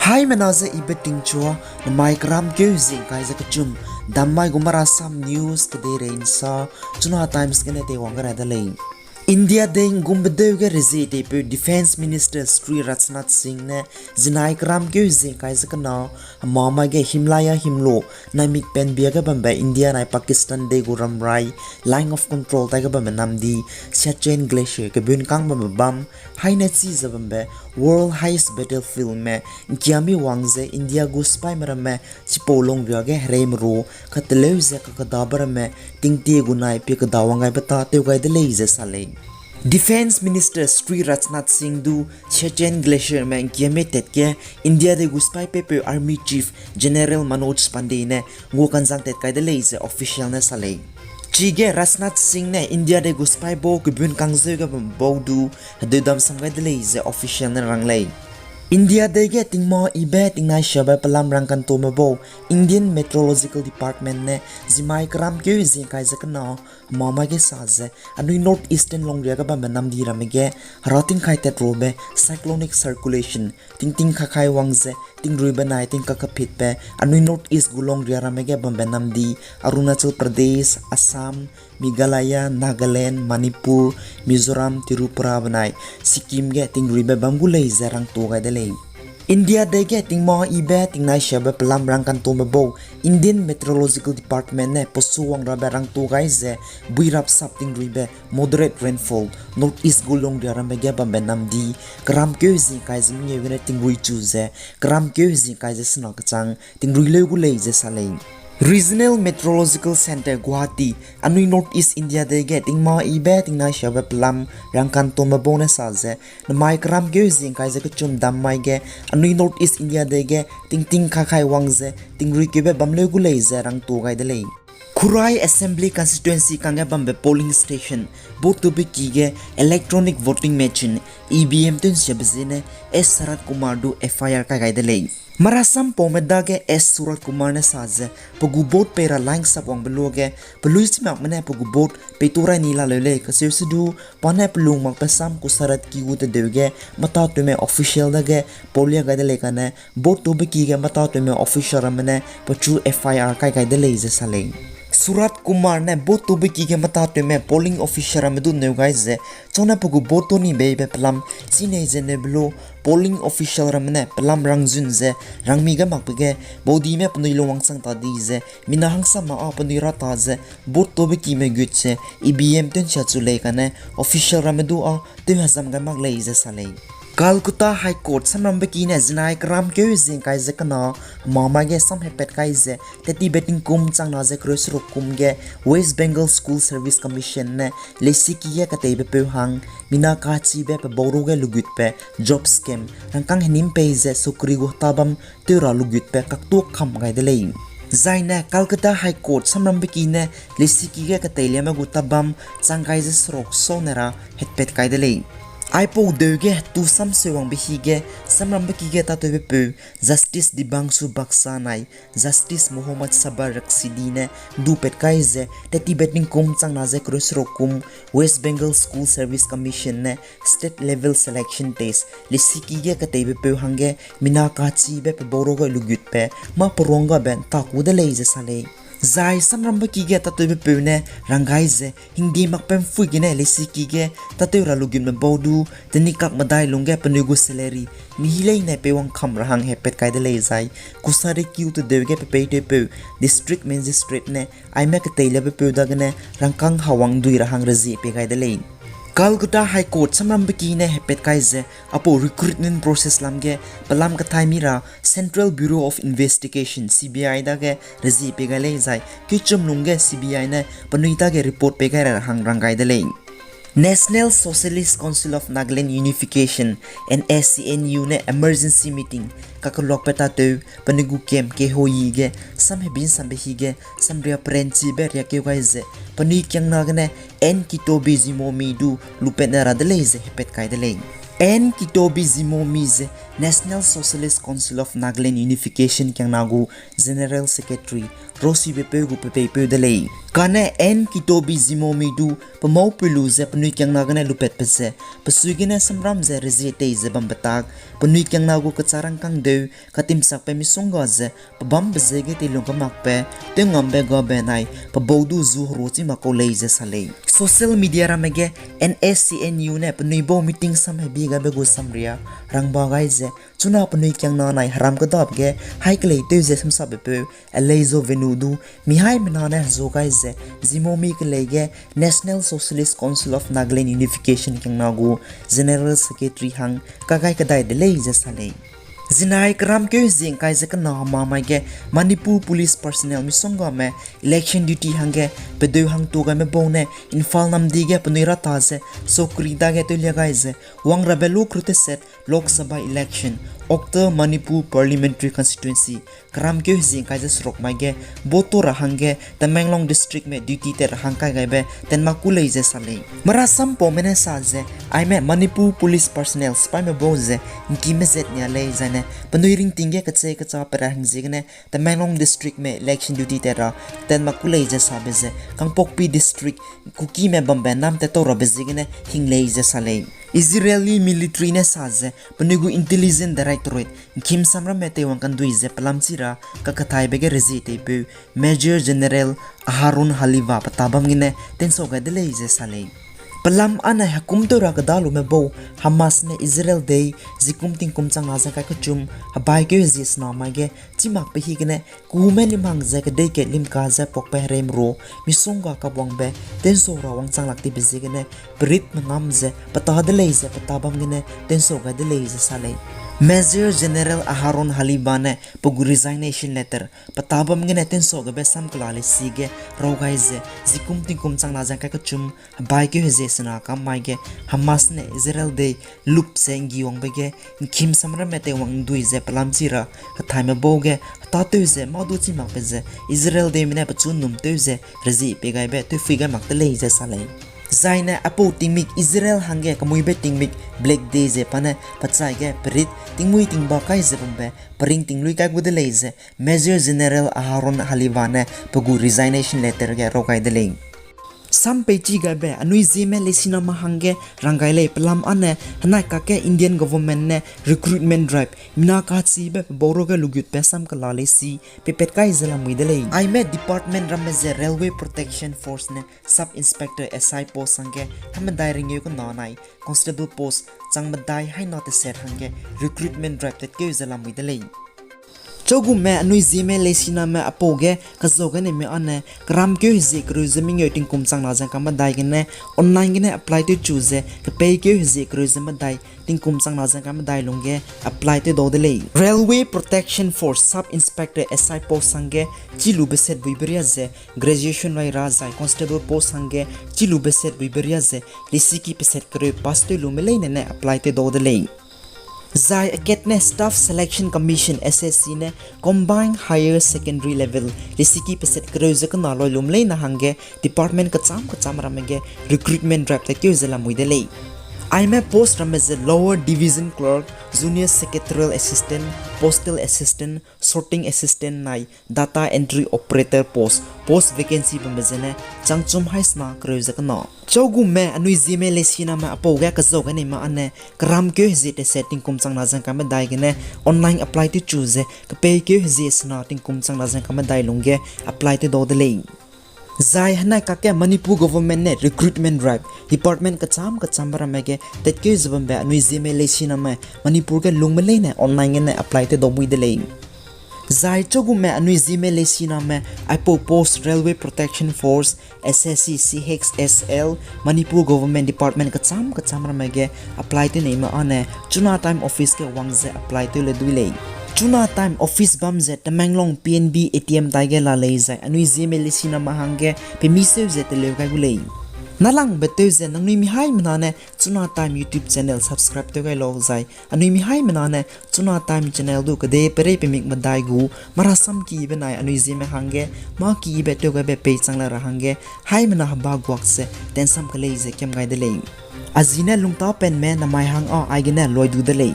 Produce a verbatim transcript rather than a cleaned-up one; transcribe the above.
Haimena ze ibe tingchua, namai keram keu zie ngkai ze kechum, dammai gu marasam news kedeirei nsa, Chuna Times gene teiwang gai ra de lei. India dei nggumbedeu ge rezie teipeu Defence Minister Shri Rajnath Singh ne zinai keram keu zie ngkai ze kena, hemamai ge himlai a himlo, naimik penbia ge bambe India nai Pakistan dei gu ramrai, Line of Control tai ge bambe namdi, Siachen Glacier kebun kang bambe bam, haine chi ze bambe World Highest Battlefield me, ngkiami wang ze India gu sipaime ramme, chipau longria ge hereime ru, kateleu ze kakadabe ramme, tingtie gu nai pie kedawang gaibe ta tew gai de lei ze sa lei. Defence Minister Shri Rajnath Singh du Siachen Glacier me ngkiame tat ge India dei gu sipai peipeu Army Chief General Manoj Pandey ne ngua kanzang tat kai de lei ze official ne sa lei. Chige Rajnath Singh ne India dei gu sipai bau kebun kang zeu ge bam bau du hedeudam sam gai de lei ze official ne rang lei. India dei ge tingma ibe tingnai siabe pelam rangkantome bau Indian Meteorological Department ne zimai keram keu zie ngkai ze kena, hemamai ge sa ze, anui North Eastern longria ge bambe namdi ramme ge, hera tingkai tat rube cyclonic circulation, tingting kakai wang ze, tingruibe nai tingkak kapitbe, anui North East gu longria ramme ge bambe namdi, Arunachal Pradesh, Assam, Meghalaya, Nagaland, Manipur, Mizoram, Tripura benai Sikkim ge tingruibe bam gu lei ze rangtu gai de lei. India dei ge tingma ibe tingnai siabe pelam rangkantome bau Indian Meteorological Department ne pesu wang rabe rangtu gai ze, buirap sap tingruibe moderate rainfall North East gu longria ramme ge bambe namdi, keram keu zie ngkai ze mengeu gene tingrui chu ze, keram keu zie ngkai ze sena kechang tingrui leu gu lei ze sa lei. Regional Meteorological Centre Guwahati, anui North East India dei ge tingma ibe tingnai siabe pelam rangkantome bau ne sa ze, namai keram keu zie ngkai ze kechum dammai ge, anui North East India dei ge tingting kakai wang ze, tingrui keube bam leu gu lei ze rangtu gai de lei. Khurai Assembly Constituency kangge bambe polling station, vote tube ki ge electronic voting machine, E V M tew nsiabe ziene S Sarat Kumar du F I R kai gai de lei. Marasam paume dage S Sarat Kumar ne sa ze, pe gu vote pei ra line sap wangbe luage, pelui chimakme ne pe gu vote peitu rai ni laleu lei kacheu se du, pa ne pelung makbe sam Kusarat ki gu tedeu ge, matâtewme official dage paulia gai de lei kane, vote tube ki ge matâtewme official ramme ne pechu F I R kai gai de lei ze sa lei. Sarat Kumar ne vote tube ki ge matâtewme polling official ramme du neu gai ze, chune pe gu vote tu ni beibe pelam, chinei ze neube lu, polling official ramme ne pelam rangzun ze, rangmi gai makbe ge, baudime penui lungwangchang ta di ze, mina hangsam ma â penui ra ta ze, vote tube kime gut ze, E V M tew nsia chu lei kane, official ramme du â, tew hezam gai mak lei ze sa lei. Calcutta High Court samrambe ki ne zinai keram keu zie ngkai ze kena, hemamai ge sam hepat kai ze, tettibe tingkum changna ze kereu seruk kum ge, West Bengal School Service Commission ne, lesiki ge kateibe peu hang, mina kachibe pe bau ru ge lugutbe, job scam, rangkâng henim pei ze sukri gu heta bam tew ra lugutbe kaktuak kam gai de lei. Zaine Calcutta High Court samrambe ki ne lesiki ge kateiliame gu tabam chang gai ze seruk sau ne ra hetpat kai de lei. Aipau deu ge hetu samseu wangbe hi ge samrambe ki ge tatewbe peu Justice Dibhanshu Bakshi nai Justice Mohammad Sabar Rashidi ne du pat kai ze tettibe tingkum changna ze kereu seruk kum West Bengal School Service Commission ne state level selection test lesiki ge kateibe peu hangge mina kachibe pe bau ru ge lugutbe mâ peruang gabe ntaku de lei ze sa lei. Zai samrambe ki ge tatewbe peu ne rang gai ze hingdie makpempui gene lesiki ge tatew ra lugutme bau du, tenikak medai lungge penui gu salary mihi leine peiwang kam ra hang hetpat kai de lei zai, Kusari kiu tedeu ge pe peitewpeu District Magistrate ne aime kateilabe peu dagene rangkâng hawang dui ra hang rezie pei gai de lei. Calcutta High Court samrambe ki ne hetpat kai ze, aipau recruitment process lam ge pelam kathai mi ra Central Bureau of Investigation, C B I dage rezie pei gai lei zai, kichum lungge C B I ne penui dage report pei gai ra hang rang gai de lei. National Socialist Council of Nagaland Unification, N S C N U ne emergency meeting kakeluakbe tatew penui gu kem keihoyi ge, samhebin sambe hi ge, samria perenchibe riakeu gai ze, penui kiangna gene N Kitobe Zimomi du lupatne ra de lei ze hetpat kai de lei. N Kitobe Zimomi ze National Socialist Council of Nagaland Unification kiangna gu General Secretary Rosibe peu gu pepeipeu de lei. Kane N Kitobi Zimomi du pemau pelu ze penui kiangna gene lupatbe ze, pesui gene samram ze rezie tei ze bambe tak, penui kiangna gu kecharangkang deu, katimsakbe misongga ze, pebambe ziege teilung kamakbe, tewngambe gabe nai, pebau du zu heru chi mak kau lei ze sa lei. Social media ramme ge N S C N U ne penui bau meeting sam hebi gaibe gu samria, rangba gai ze, chuna penui kiangna nai heram kedap ge, hai kelei tew ze samsabe peu, Aleizo Venu du, mihaimena ne hezu gai ze, Zimomi kelei ge National Socialist Council of Nagaland Unification kiangna gu General Secretary hang kagai kedai de lei ze sa lei. Zinai keramkeu hezie ngkai ze kena hema mai ge Manipur Police personnel misonggame election duty hangge pedeu hangtu gaime bau ne Imphal namdi ge penui rata ze sokri dage tewlia gai ze wangrabe lu kruteset Lok Sabha election, Okta Manipur Parliamentary Constituency, keramkeu hezie ngkai ze seruk mai ge, boto ra hangge Tamenglong District me duty tet ra hang kai gaibe tenmak ku lei ze sa lei. Mara sampaume ne sa ze, aime Manipur Police personnel sipaime bau ze, ngkime zet nia lei zaine, penui ringting ge kechei kecha pera hang ziegene, Tamenglong District me election duty tet ra tenmak ku lei ze sabe ze, Kangpokpi District Kukime bambe nam tet tau rabe ziegene hing lei ze sa lei. Israeli military ne sa ze, penui gu intelligence directorate, ngkimsam ramme teiwang kandui ze pelam chi ra, kakethaibe ge rezie teipeu, Major General Aharon Haliva peta bam gene tensau gai de lei ze sa lei. Pelam ane hekum tew ra kedalume bau, Hamas ne Israel dei, zikum tingkum changna ze kai kechum, hebaikeu hezie sena mai ge, chimakbe hi gene, kume limhang ze kedei kat limka ze pakbe hereimru, misongga kabuangbe, tensau ra wangchang lak tibe ziegene, perit mengam ze, peta de lei ze, peta bam gene, tensau gai de lei ze sa lei. Major General Aharon Haliva ne pe gu resignation letter, peta bam gene tensau gabe sam kela lei sige, rau gai ze, zikum tingkum changna ze kai kechum, hebaikeu hezie sena kam mai ge, Hamas ne Israel dei, lup ze nggi wangbe ge, ngkimsam ramme teiwang ndui ze pelam chi ra, kathaime bau ge, hetatew ze mâ du chimakbe ze, Israel deime ne pechu num tew ze, rezie pei gaibe tewphui gai mak de lei ze sa lei. Zaine aipau tingmik Israel hangge kemuibe tingmik Black Day ze pa ne pechai ge perit tingmui tingba kai ze bambe, peringting lui kai gu de lei ze, Major General Aharon Haliva ne pe gu resignation letter ge rau gai de lei. Sam peichi gaibe anui Zeme leisiname hangge rang gai lei pelam ane henai kakge Indian government ne recruitment drive mina kachibe pebau ruage lugutbe sam kela lei si peipat kai ze lamui de lei. Aime department ramme ze Railway Protection Force ne Sub Inspector S I post hangge hemedai ringeu kena nai Constable post chang medai haina teset hangge recruitment drive tatkeu ze lamui de lei. Chaugume anui Zeme leisiname aipau ge kezau gene mi ane keramkeu hezie kereu ze mengeu tingkum changna ze ngka medai gene online gene apply tewchu ze kepeikeu hezie kereu ze medai tingkum changna ze ngka medai lungge apply tew dau de lei. Railway Protection Force Sub Inspector S I post hangge chilube set buibe ria ze graduation rai ra zai Constable post hangge chilube set buibe ria ze lesiki peset kereu pass tew lume leine ne apply tew dau de lei. Zai akatne Staff Selection Commission, S S C ne Combined Higher Secondary Level lesiki peset kereu ze kena loi lume leine hangge department kecham kecham ramme ge recruitment drive tatkeu ze lamui de lei. Aime post ramme ze Lower Division Clerk, Junior Secretarial Assistant, Postal Assistant, Sorting Assistant nai Data Entry Operator post, post vacancy bambe zene changchum haisena kereu ze kena. Chaugume anui Zeme leisiname aipau ge kezau gene mi ane keramkeu hezie teset tingkum changna ze ngka medai gene online apply tewchu ze kepeikeu hezie sena tingkum changna ze ngka medai lungge apply tew dau de lei. Zai henai kakge Manipur government ne recruitment drive department kecham kecham ramme ge tatkeu ze bambe anui Zeme leisiname Manipur ge lungme leine online gene apply tew dau mui de lei. Zai chaugume anui Zeme leisiname aipau post Railway Protection Force, S S C, C H S L, Manipur Government Department kecham kecham ramme ge apply tew neime ane chuna time office ge wang ze apply tew le dui lei. Chuna time office bam ze Tamenglong P N B A T M tai ge la lei zai anui Zeme leisiname hangge pemi seu ze teleu gai gu lei. Nalangbe tew ze nangnui mihaimena ne chuna time YouTube channel subscribe tew gai lau zai anui mihaimena ne chuna time channel du kede perei pemik medai gu marasam kibe nai anui Zeme hangge mâ kibe tew gaibe pei chang la ra hangge haimena heba guak ze tensam kelei ze kiam gai de lei. Azi ne lungtapenme namai hang â aigene loi du de lei.